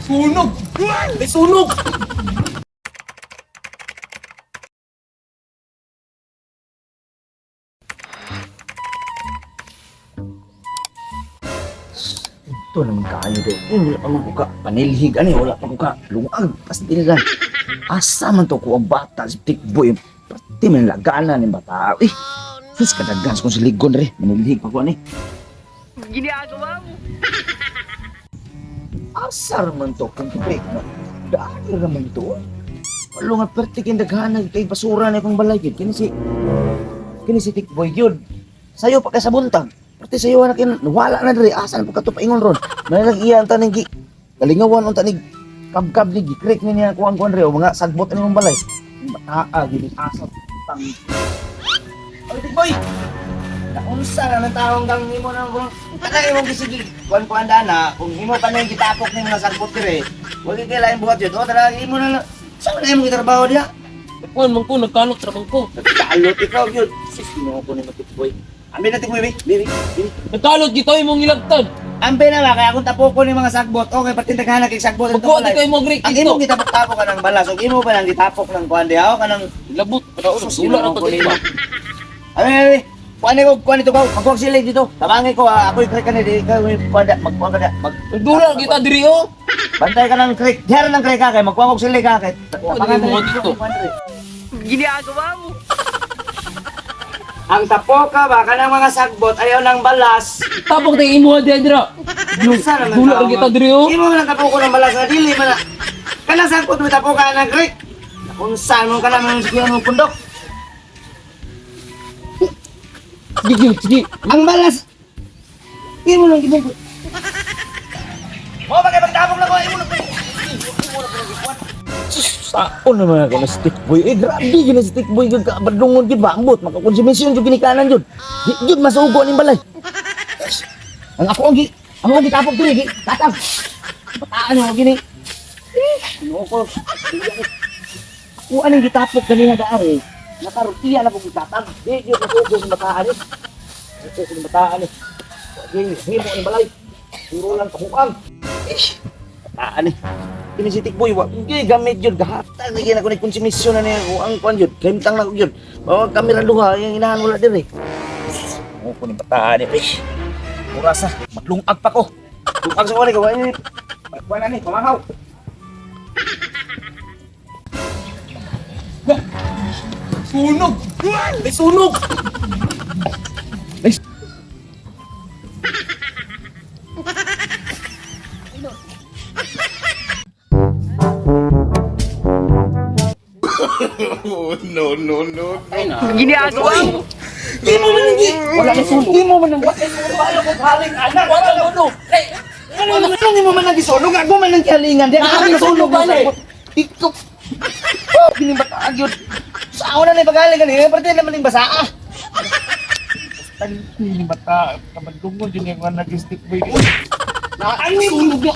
Sunog! May sunog! Ito naman kayo do. Wala pa man ko ka panilhig ani, wala pa ko ka lungag pastil lang. Asa man to ko ang bata si Tikboy. Pati man lagana ni bata. Eh, sus kadagan sa kong siligon re. Manilhig pa ko ani. Ginagawa mo. Asar man to kung pek na. Daan naman to. Walo nga perti kay daghan kay basura na akong balay gyud. Kini si Tikboy gyud. Sayo pa kay sa buntag. Perti sayo na kin wala na diri asa na po kato paingon ron. May lang iya ang taning gi kalingawan ang tanig kabkab ni gikrik ni niya kuang kuan re o mga sagbot ani mong balay. Bataa gyud asa tang. Oy Tikboy. Naunsa na ng taong kang imo na kung kana imong gisigi kuan kuan dana kung imo pa na yung gitapok ning mga sagbot dire. Wag kay lain buhat yun. O tara imo na sa na imong gitrabaho diha. Kuan man ko, nagkalot ra man ko. Nagkalot ikaw yun. Sis, ginoo ko ni Tikboy. Ambi na Tikboy, baby. Baby, baby. Nagkalot gito imong ilagtan. Ambi na ba kaya akong tapoko ni mga sagbot. Okay, pati naghanap kay sagbot itong Magkuha balay. di kayo mo great Ang dito. imong gitapok-tapok ka ng balas, ug imo pa nang gitapok ng kuan diha o kanang Labot, para Sus, dula ra ginoo pa ko di nimo. ba? Ay, ay, ay. Kuan ko, kuan ito ka. Magkuha sila dito. Tabangi ko, ah, ako'y creek ka ni di ikaw kuan da, magkuha ka da. Mag Dula kita diri oh. Bantay ka ng creek. Diyan ng creek ka kay magkuha kog sila ka kay. Kuha diri mo dito. Ginagawa mo. Ang tapoka ba kanang mga sagbot ayaw ng balas. Tapok tayo imo di dira. Unsa naman Dula ra tao kita nga? diri oh. Imo man ang tapoko ng balas nga dili man na. Kanang sagbot mo tapoka ng creek. Unsa mo kanang mga sige mo pundok. Sige, sige. Ang balas. Imo lang gibong. Mo ba kay pagtapok na ko imo na. Saon naman ako na stick boy. Eh, grabe yun na stick boy. Yun, kabadlungon yun ba? Ambot, makakonsumisyon yun, ginikanan yun. Di, yun, masugo ang balay. Ang ako ang gi, ang ako gitapok diri, gi, tatang. Bataan ako gini. Eh, ano ko? Ako anong gitapok kanina daari. Nakaroon na ko gitatang. Di, yun, masugo sa bataan eh. Masugo sa bataan eh. Di, himo ang balay. Puro lang kabuang. Eh, bataan eh. Kini si Tikboy, wa gyud gamit yun. Gahatag na gyud ako ni konsumisyon na niya ako ang kuan yun. Kahimtang na ko yun. Bawang kamera duha, yung inahan wala diri. Oo ko ni bataan eh. Eh, oras na, maglungag pa ko. Lungag sa kuan ko. Kuan na ni, pamakaw. Sunog! May sunog! No, no, no. Ginagawa mo. Di mo man ang Wala na sunog. Di mo man ang Wala ko haling anak. Wala mo no. Eh, Ano ano mo man ang gisunog? Ako man ang kialingan. Di ako ang sunog Wala. Ikaw. Oh, kini bataan yun. Sa ako na ni pagaling kanina, parte naman yung basaa. Tangin bata, kabadlungon yun yung mga nag-stick boy. Ang sunog na.